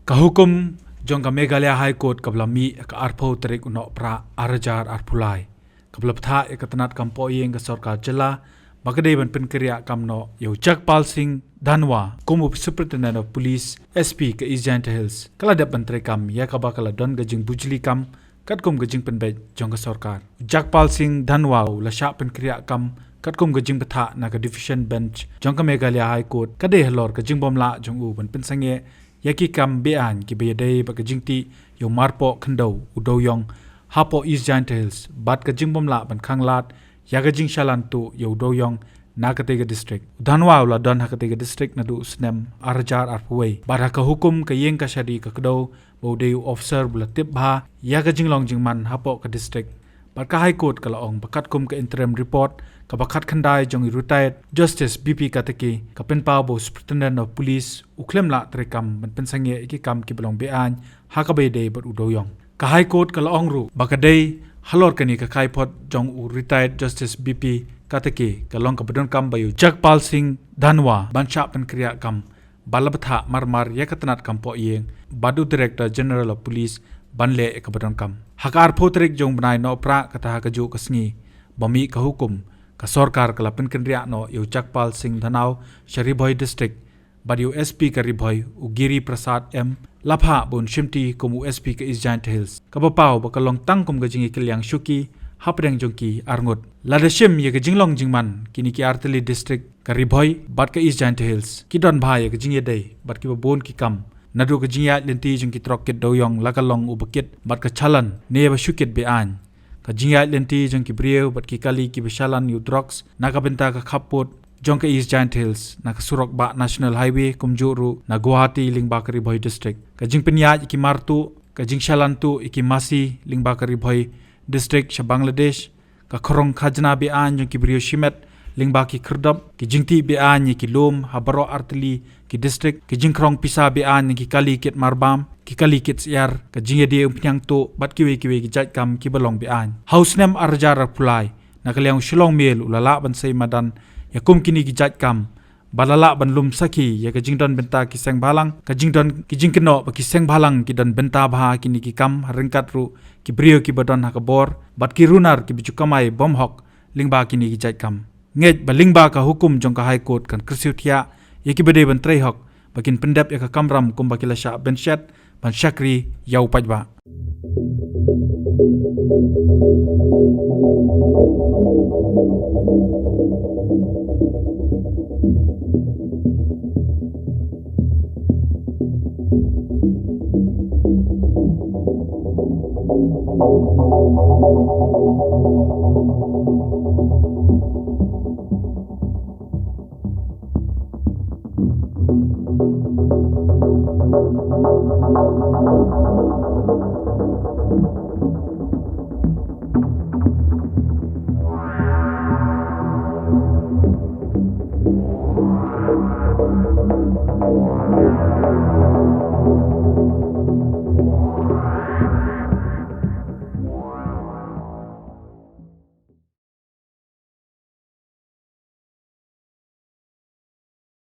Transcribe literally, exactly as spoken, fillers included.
Ka hukum jong ka Meghalaya High Court kaba la mih ha ka arphew tarik u Nohprah arhajar arphew lai, kaba la bthah ïa ka tnad kam poh ïing ka sorkar jylla ba ka dei ban pynkynriah kam noh ïa u Jagpal Singh Dhanwa kum u Superintendent of Police, S P, ka East Jaintia Hills, ka la dep ban trei kam ïa kaba ka la don ka jingbujli kam katkum ka jingpynbeit jong ka sorkar. U Jagpal Singh Dhanwa u la shah pynkynriah kam katkum ka jingbthah na ka Division Bench jong ka Meghalaya High Court, ka dei halor ka jingbym lah jong u ban pynsangeh ïa ki kam beaiñ kiba ïadei bad ka jingtih ïa u marpoh khyndew u dewïong hapoh East Jaintia Hills bad ka jingbym lah ban khanglad ïa ka jingshalan tuh ïa u dewïong na katei ka district. U Dhanwa u la don ha katei ka district naduh u snem arhajar arphew wei bad ha ka hukum ka ïing ka shadi ka kdew ba u dei u officer ba la tip bha ïa ka jinglong jingman hapoh ka district. Bad ka High Court ka la ong ba katkum ka interim report kaba khatkhyndai jong i retired Justice B P Katake, ka pynpaw ba u Superintendent of Police u khlem lah trei kam ban pynsangeh ïa ki kam kiba long beaiñ ha kaba ïadei bad u dewïong. Ka High Court ka la ong ruh ba ka dei halor kane ka kaiphod jong u retired Justice B P Katake, ka long kaba donkam ba ïa u Jagpal Singh Dhanwa ban shah pynkynriah kam ba la bthah marmar ïa ka tnad kam poh ïing bad u Director General of Police ban leh ïa kaba donkam. Ha ka arphew tarik jong u bnai Nohprah, kata ha kajuh ka sngi ba mih ka hukum, ka sorkar ka la pynkynriah noh ïa u Jagpal Singh Dhanwa sha Ri Bhoi District bad ïa u S P ka Ri Bhoi, u Giri Prasad M, la phah ba un shimti kum u S P ka East Jaintia Hills, kaba paw ba ka long tang kum ka jingïakylliang shuki hapdeng jong ki arngut. Lada shim ïa ka jinglong jingman, kine ki artylli district, ka Ri Bhoi bad ka East Jaintia Hills, ki don bha ïa ka jingïadei bad kiba bun ki kam, naduh ka jingïaid lynti jong ki trok kit dewïong la ka long uba kit bad ka shalan ne ba shu kit beaiñ. Ka jingïaid lynti jong ki briew bad ki kali kiba shalan ïa u drugs na ka bynta ka khappud jong ka East Jaintia Hills, na ka surok bah National Highway, kumjuh ruh na Guwahati lyngba ka Ri Bhoi District. Ka jingpynïaid ïa ki mar tuh, ka jingshalan tuh ïa ki masi lyngba ka Ri Bhoi District sha Bangladesh, ka khrong khajna beaiñ jong ki briew shimet lyngba ki khyrdop, ki jingtih beaiñ ïa ki lum ha baroh artylli ki district, ki jingkhrong pisa beaiñ ïa ki kali kit marbam, ki kali kit syiar, ka jingïadie umphniang tuh bad kiwei kiwei ki jait kam kiba long beaiñ. Ha u snem arhajar arphew lai, na ka liang u Shillong Mail u la lah ban sei madan ïa kum kine ki jait kam, ba la lah ban lum sakhi ïa ka jingdon bynta ki seng bhalang, ka jingdon ki jingkynnoh ba ki seng bhalang ki don bynta bha ha kine ki kam, ha ryngkat ruh ki briew kiba don ha ka bor bad ki runar kiba ju kamai bymhok lyngba kine ki jait kam. Ngeit ba lyngba ka hukum jong ka High Court kan kyrsiew thiah ïa kiba dei ban trei hok ba kin pyndep ïa ka kamram kumba ki la shah bynshet ban shakri ïa u paidbah.